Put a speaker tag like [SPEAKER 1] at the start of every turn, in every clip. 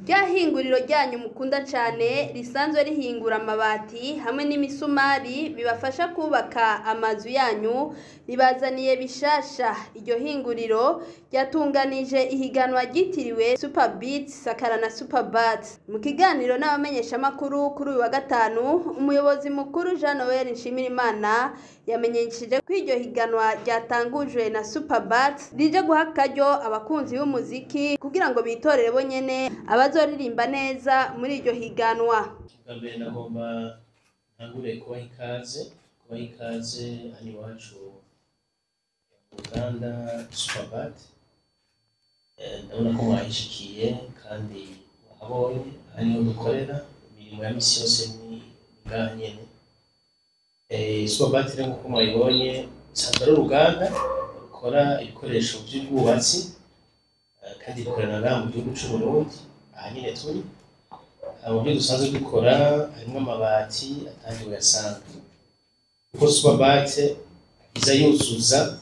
[SPEAKER 1] Rya hinguriro ryanyu mukunda cane risanzwe rihingura amabati hamwe n'imisumari bibafasha kubaka amazu yanyu, ribazaniye bishasha. Iryo hinguriro ryatunganije ihiganwa ryitiriwe Super Beat Sakara na Super Bat. Mu kiganiro n'abamenyeshamakuru kuri uyu wa gatanu, umuyobozi mukuru Jean Noel Nshimirimana yamenyesheje ko iryo higanwa ryatangujwe na Super Bat rije guha akaryo abakunzi b'umuziki kugira ngo bitorere bonyene abazoririmba neza muri iryo higanwa.
[SPEAKER 2] Bwa mbere nagomba ntangure kubaha ikaze hano iwacu mu ruganda Superbat. Ndabona ko mwahishikiye kandi mwahabonye, aha niho dukorera imirimo ya misi yose, ni ngaha nyene. Superbat rero, nk'uko mwayibonye, isanzwe ari uruganda rukora ibikoresho vy'ubwubatsi, kandi rukorera ngaha mu gihugu c'Uburundi, aha nyene turi. Mu byo dusanzwe dukora harimwo amabati atandi uyasanga, kuko Superbat iza yuzuza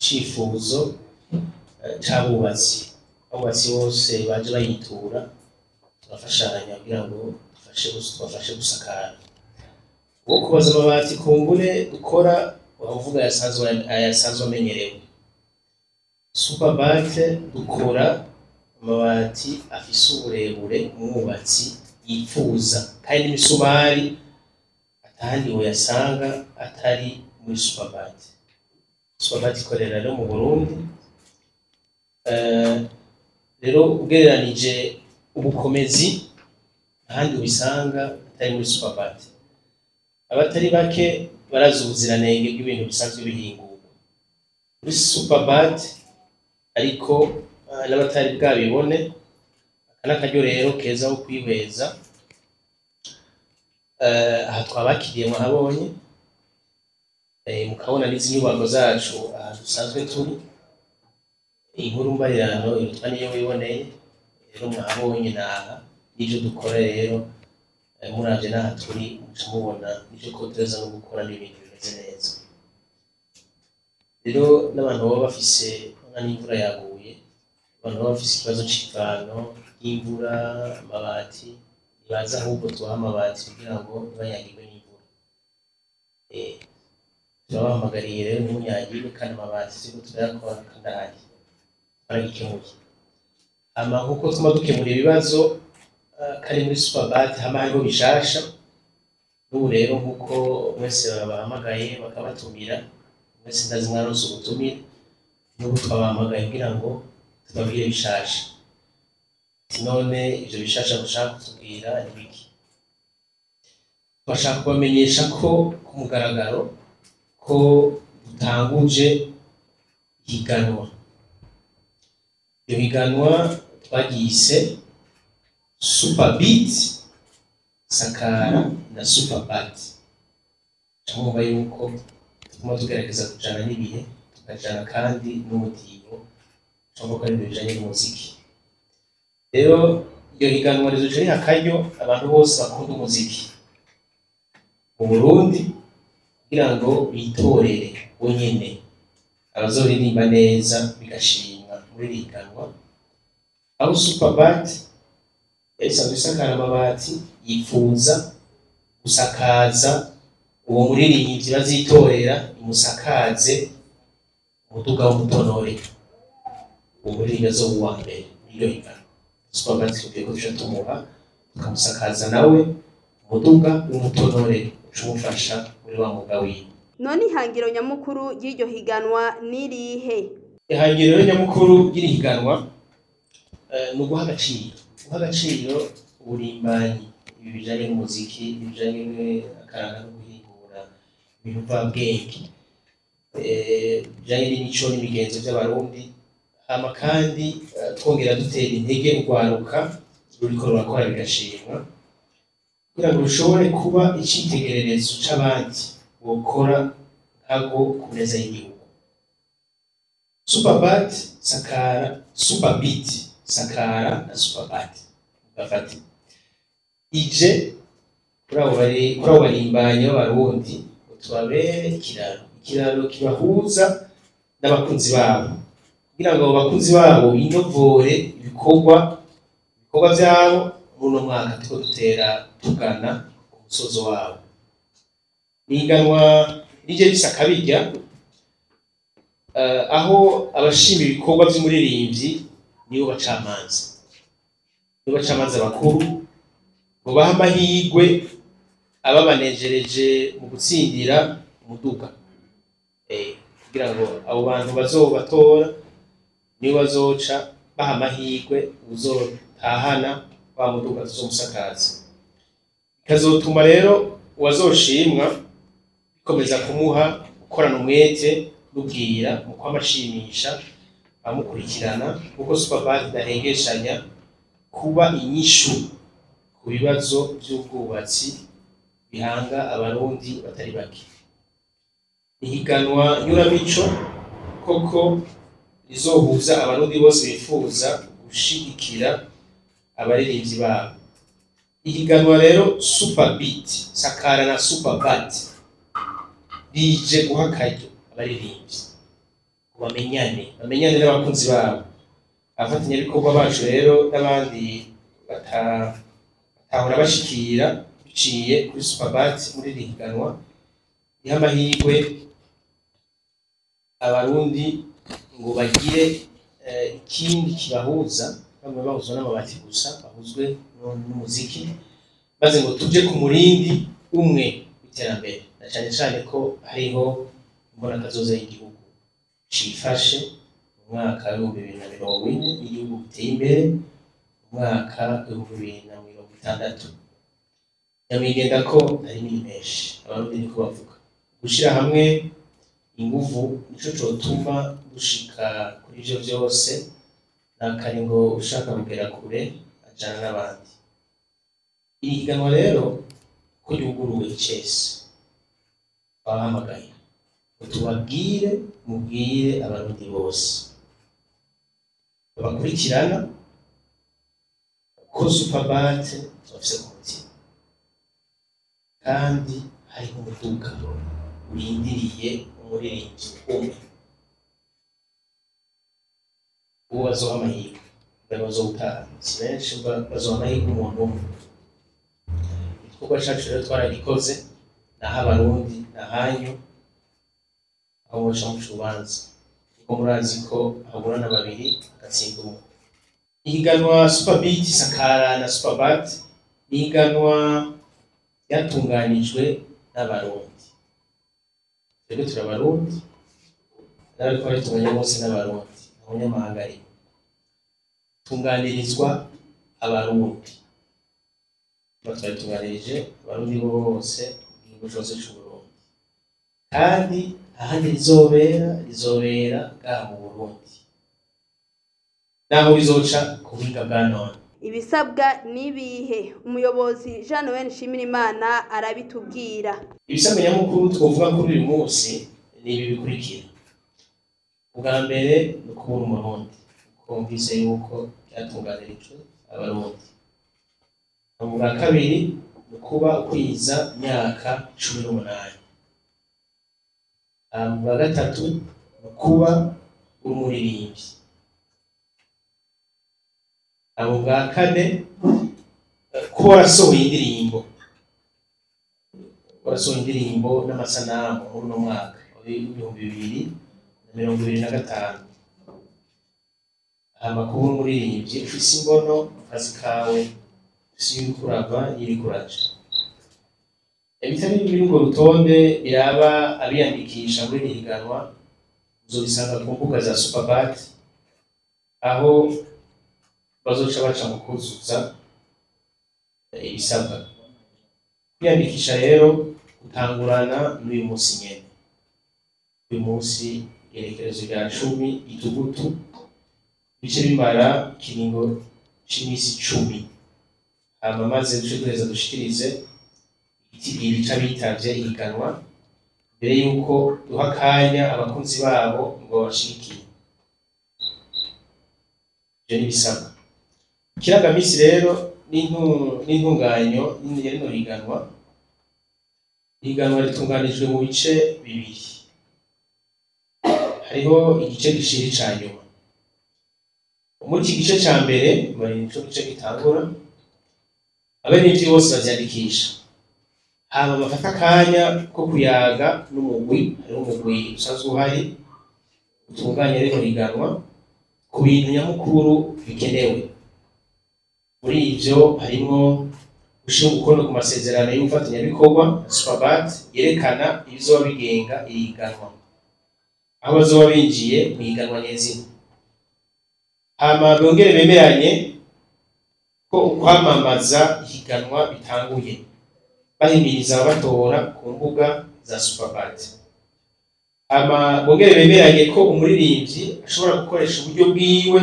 [SPEAKER 2] icifuzo c'abubatsi. Abubatsi bose baje bayitura, turafashanya kugira ngo tubafashe gusakara. Uwo kubaza amabati kumbure dukora, wavuga ayasanzwe amenyerewe. Superbat dukora amabati afise uburebure umwubatsi yipfuza, kandi n'imisumari atahandi woyasanga atari muri Superbat. Superbat ikorera rero mu Burundi. Rero ugereranije ubukomezi, ahandi ubisanga atari muri Superbat. Abatari bake barazi ubuziranenge bw'ibintu bisanzwe bihingurwa muri Superbat, ariko n'abatari bwabibone, aka n'akaryo rero keza ko kwihweza. Aha twabakiriye, mwahabonye, mukabona n'izi nyubako zacu aha dusanzwe turi. Inkuru mbarirano irutwa niyo wiboneye. Rero mwahabonye, naha n'ivyo dukora. Rero muravye n'aha turi, muca mubona n'ivyo kotereza no gukora n'ibintu bimeze neza. Rero n'abantu baba bafise, urabona n'imvura yaguye, abantu baba bafise ikibazo c'ivano y'imvura, amabati ntibaza, ahubwo tubaha amabati kugira ngo ntibanyagirwe n'imvura. Turabahamagariye rero, ntimunyagirwe, kandi amabati turiko turayakora kandi ahari twaragikemuye. Hama nkuko tuma dukemura ibibazo, kari muri Superbat hama hariho bishasha. N'ubu rero, nkuko mwese babahamagaye bakabatumira, mwese ndazi mwaronse ubutumire, n'ubu twabahamagaye kugira ngo tubabwire bishasha. Ati none ivyo bishasha mushaka kutubwira ni biki? Bashaka kubamenyesha ko ku mugaragaro ko dutanguje ihiganwa. Iryo higanwa twaryise Super Beat Sakara na Super Bat. Mwumva yuko tuguma tugerageza kujana n'ibihe, tukajana kandi n'umudiho, cyangwa ko ari ibintu bijanye n'umuziki. Rero iryo higanwa rizoca riha akaryo abantu bose bakunda umuziki mu Burundi kugira ngo bitorere bonyene abazoririmba neza bigashimwa muri iri higanwa, aho Superbat yari isanzwe isakara amabati, yifuza gusakaza uwo muririmbyi bazitorera, imusakaze umuduga w'umutonore. Uwo muririmbyi azoba uwa mbere muri iryo higanwa, Superbat tugiye ko tuca tumuha, tukamusakaza nawe umuduga w'umutonore, uca umufasha muri wa mwuga wiwe.
[SPEAKER 1] None ihangiro nyamukuru ry'iryo higanwa n'irihe?
[SPEAKER 2] Ihangiro rero nyamukuru ry'iri higanwa ni uguha agaciro uburimbanyi, ibi bijanye n'umuziki, ibijanye n'akaranga no guhingura ibintu mvabwenge, bijanye n'imico n'imigenzo vy'Abarundi. Hama kandi twongera dutera intege urwaruka ruriko rurakora bigashimwa, kugira ngo rushobore kuba icitegererezo c'abandi bokora nkago ku neza y'igihugu. Superbat Sakara, Super Beat Sakara na Superbat gafate ije kuri abo barimbanyi b'Abarundi ngo tubabere ikiraro kibahuza n'abakunzi babo, kugira ngo abo bakunzi babo binovore ibikorwa. Ibikorwa vyabo muri uno mwaka turiko dutera tugana ku musozo wabo. Ihiganwa rije rifise akabirya, aho abashima ibikorwa vy'umuririmbyi nibo bacamanza, nibo bacamanza bakuru ngo bahe amahirwe ababanejereje mu gutsindira umuduga, kugira ngo abo bantu bazobatora nibo bazoca baha amahirwe uzotahana wa muduga tuzomusakaza. Bikazotuma rero uwazoshimwa bikomeza kumuha gukorana umwete n'ubwira mu kwamashimisha abamukurikirana, kuko Superbat idahengeshanya kuba inyishu ku bibazo vy'ubwubatsi bihanga abarundi batari bake. Ihiganwa nyuramico koko rizohuza abarundi bose bifuza gushigikira abaririmbyi babo. Ihiganwa rero Superbeat Sakara na Superbat rije guha akaryo abaririmbyi ngo bamenyane n'abakunzi babo. Abafatanyabikorwa bacu rero n'abandi batahora bashikira biciye kuri Superbat muri iri higanwa riha amahirwe abarundi ngo bagire ikindi kibahuza, bamwe bahuzwa n'amabati gusa, bahuzwe n'umuziki, maze ngo tuje ku murindi umwe w'iterambere, na cane cane ko hariho imbonakazoza y'igihugu cifashe mu mwaka w'2040 n'igihugu giteye imbere mu mwaka w'2060. Nyamwigenda ko ari menshi, abarundi niko bavuga. Gushira hamwe inguvu nico cotuma dushika kuri ivyo vyose. Nakare ngo ushaka kugera kure ajana n'abandi. Iri higanwa rero ko ryuguruwe icese, twabahamagaye ngo tubabwire, mubwire abarundi bose babakurikirana ko Superbat tubafise ku mutima, kandi hariho umuduga urindiriye umuririmbyi umwe uwo bazoha amahirwe, mbere bazowutaha si benshi, bazoha amahirwe umuntu umwe. Igikorwa cacu rero twaragikoze, naho abarundi nahanyu aho muca muca urubanza, kuko murazi ko haburana babiri hagatsinda umwe. Ihiganwa Superbeat Sakara na Superbat ni ihiganwa ryatunganijwe n'abarundi. Twebwe turi abarundi, n'abariko baritunganya bose n'abarundi, nta munyamahanga arimwo. Tunganirizwa abarundi, tuba twaritunganirije abarundi bose mu gihugu cose c'Uburundi, kandi ahandi rizobera, rizobera ngaha mu Burundi, naho bizoca ku buhinga bwa none.
[SPEAKER 1] Ibisabwa nibihe? Umuyobozi Jean Noel Nshimirimana arabitubwira.
[SPEAKER 2] Ibisabwa nyamukuru twovuga kuri uyu munsi ni ibi bikurikira. Ubwa mbere ni ukubura umurundi, kuko wumvise yuko byatunganirijwe abarundi. Ubwa kabiri ni ukuba ukwiza imyaka 18. Ubwa gatatu ni ukuba uri umuririmbyi. Ubwa kane kuba warasohoye indirimbo, warasohoye indirimbo n'amasanamu muri uno mwaka w'2025. Hama kuba umuririmbyi ufise imbono mu kazi kawe, ufise iyo uriko urava n'iriko uraja. Ibitari biri urwo rutonde biraba abiyandikisha muri iri higanwa, uzobisanga ku mbuga za Superbat, aho bazoca baca mu kuzuza ibisabwa. Kwiyandikisha rero gutangurana n'uyu munsi nyene, uyu munsi igerekerezo rya 10 Gitugutu, bice bimara ikiringo c'imisi 10. Hama maze duce duheza dushikirize igitigiri c'abitavye ihiganwa, mbere yuko duha akanya abakunzi babo ngo babashigikire. Ivyo n'ibisabwa. Ikirangamisi rero n'intunganyo ya rino higanwa. Ihiganwa ritunganijwe mu bice bibiri. Hariho igice gishiri ca nyuma. Muri iki gice ca mbere, muri nico gice gitangura, abaririmbyi bose bavyandikisha, hama bafata akanya ko kuyaga n'umugwi. Hariho umugwi usanzwe uhari utunganya rino higanwa, ku bintu nyamukuru bikenewe. Muri ivyo harimwo gushira umukono ku masezerano y'ubufatanyabikorwa na Superbat yerekana ibizoba bigenga iri higanwa, aho bazoba binjiye mu higanwa nyezina. Hama bongere bemeranye ko ukwamamaza ihiganwa bitanguye, bahimiriza ababatora ku mbuga za Superbat. Hama bongere bemeranye ko umuririmbyi ashobora gukoresha uburyo bwiwe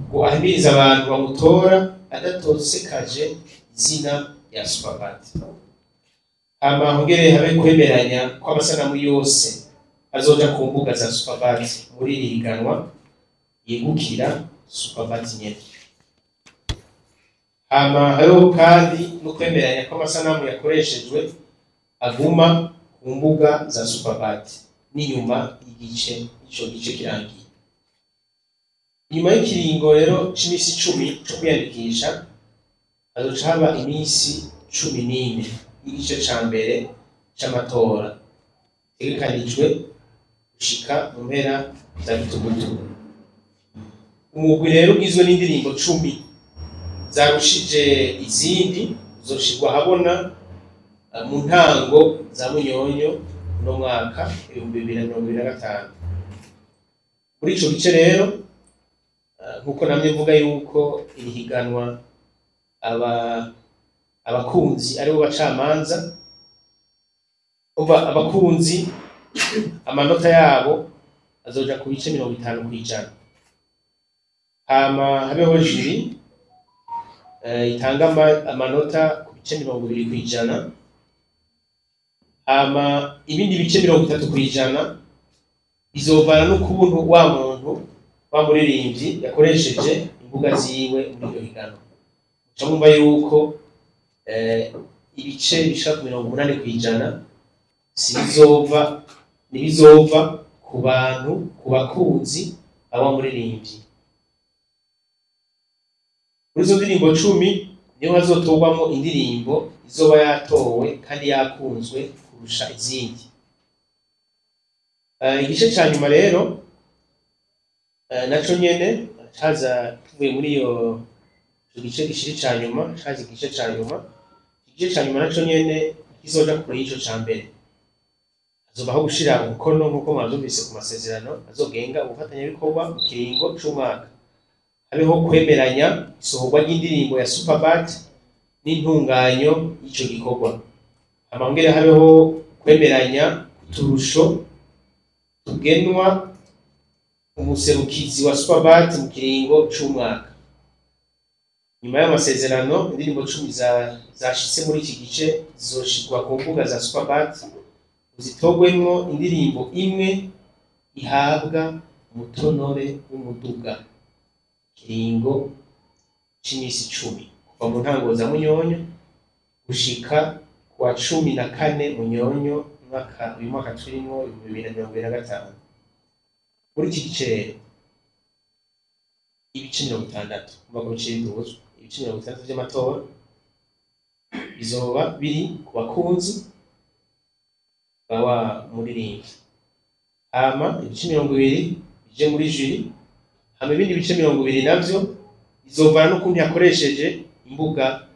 [SPEAKER 2] ngo ahimirize abantu bamutora adatosekaje izina rya Superbat. Hama hongere habe kwemeranya ko amasanamu yose azoja ku mbuga za Superbat muri iri higanwa yegukira Superbat nyene. Hama hariho kandi no kwemeranya ko amasanamu yakoreshejwe aguma ku mbuga za Superbat n'inyuma y'igice ico gice kirangiye. Inyuma y'ikiringo rero c'imisi 10 co kwiyandikisha, hazoca haba iminsi 14 y'igice ca mbere c'amatora itegekanijwe gushika mu mpera za gitugutu. Umugwi rero ugizwe n'indirimbo 10 zarushije izindi uzoshirwa ahabona mu ntango za Munyonyo uno mwaka 2025. Muri ico gice rero, nkuko namye mvuga yuko iri higanwa abakunzi aribo bacamanza, umva abakunzi amanota yabo azoja ku bice 50%. Hama habeho jury itanga amanota ku bice 20%, hama ibindi bice 30% bizovana n'ukuntu wa muntu wa muririmbyi yakoresheje imbuga ziwe muri iryo higanwa. Muca mwumva yuko ibice bishika ku 80% si bizova, ntibizova ku bantu, ku bakunzi ba wa muririmbyi. Muri izo ndirimbo 10 niho hazotorwamwo indirimbo izoba yatowe kandi yakunzwe kurusha izindi. Igice ca nyuma rero, naco nyene caza tuvuye muri iyo ico gice gishiri ca nyuma, caza igice ca nyuma. Igice ca nyuma naco nyene kizoja kure y'ico ca mbere. Hazobaho gushira umukono, nk'uko mwavyumvise, ku masezerano azogenga ubufatanyabikorwa mu kiringo c'umwaka. Habeho kwemeranya isohorwa ry'indirimbo ya Superbat n'intunganyo y'ico gikorwa. Hama hongere habeho kwemeranya uturusho tugenwa umuserukizi wa Superbat mu kiringo c'umwaka. Nyuma y'amasezerano, indirimbo 10 zashitse muri iki gice zizoshirwa ku mbuga za Superbat, zitogwemwo indirimbo imwe ihabwa umutonore w'umuduga kiringo c'imisi 10, kuva mu ntango za Munyonyo gushika kuwa 14 Munyonyo uyu mwaka turimwo 2025. Muri iki gice rero, ibice 60, kuva ku bice biduzwa, ibice 60 vy'amatora bizoba biri ku bakunzi ba wa muririmbyi, hama ibice 20 bije muri jury, hama ibindi bice 20 navyo bizovana n'ukuntu yakoresheje imbuga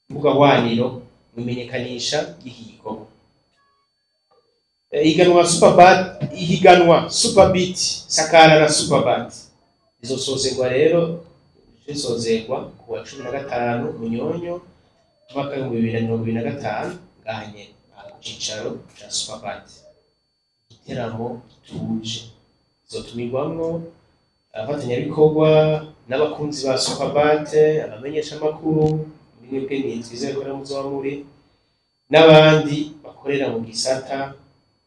[SPEAKER 2] hwaniro mu imenyekanisha ry'iki gikorwa. Ihiganwa Superbat, ihiganwa Superbeat Sakara na Superbat rizosozerwa rero, rizosozerwa ku wa 15 Munyonyo umwaka w'2025, ngaha nyene aha ku cicaro ca Superbat. Igiteramo gituje kizotumirwamwo abafatanyabikorwa n'abakunzi ba Superbat, abamenyeshamakuru, muri mwebwe twizere ko muzoba muri, n'abandi bakorera mu gisata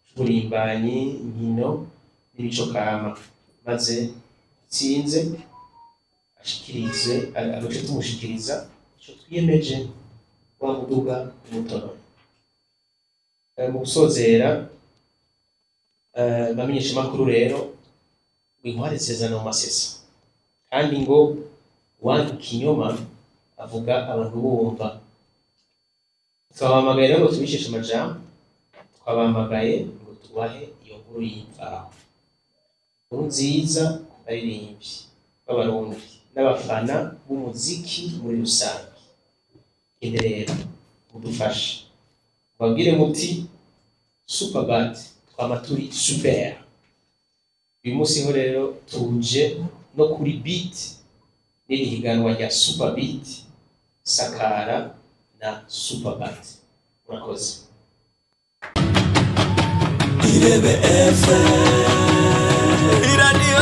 [SPEAKER 2] c'uburimbanyi, inkino n'imico kama, maze utsinze ashikirize, agace tumushikiriza ico twiyemeje, wa muduga umutonore. Mu gusozera, bamenyeshamakuru rero, inkware zisezerana mu masesa. Kandi ngo uwanka ikinyoma avuga abantu bumva. Twabahamagaye rero ngo tubisheshe amajambo, twabahamagaye ngo tubahe iyo nkuru y'imvaho, inkuru nziza ku baririmbyi b'Abarundi n'abafana b'umuziki muri rusange. Gende rero mudufashe, mubabwire muti Superbat twama turi super. Uyu munsi ho rero tuje no kuri beat n'iri higanwa rya Super Beat, Sakara na Superbat. Murakoze.
[SPEAKER 3] Irebe FM.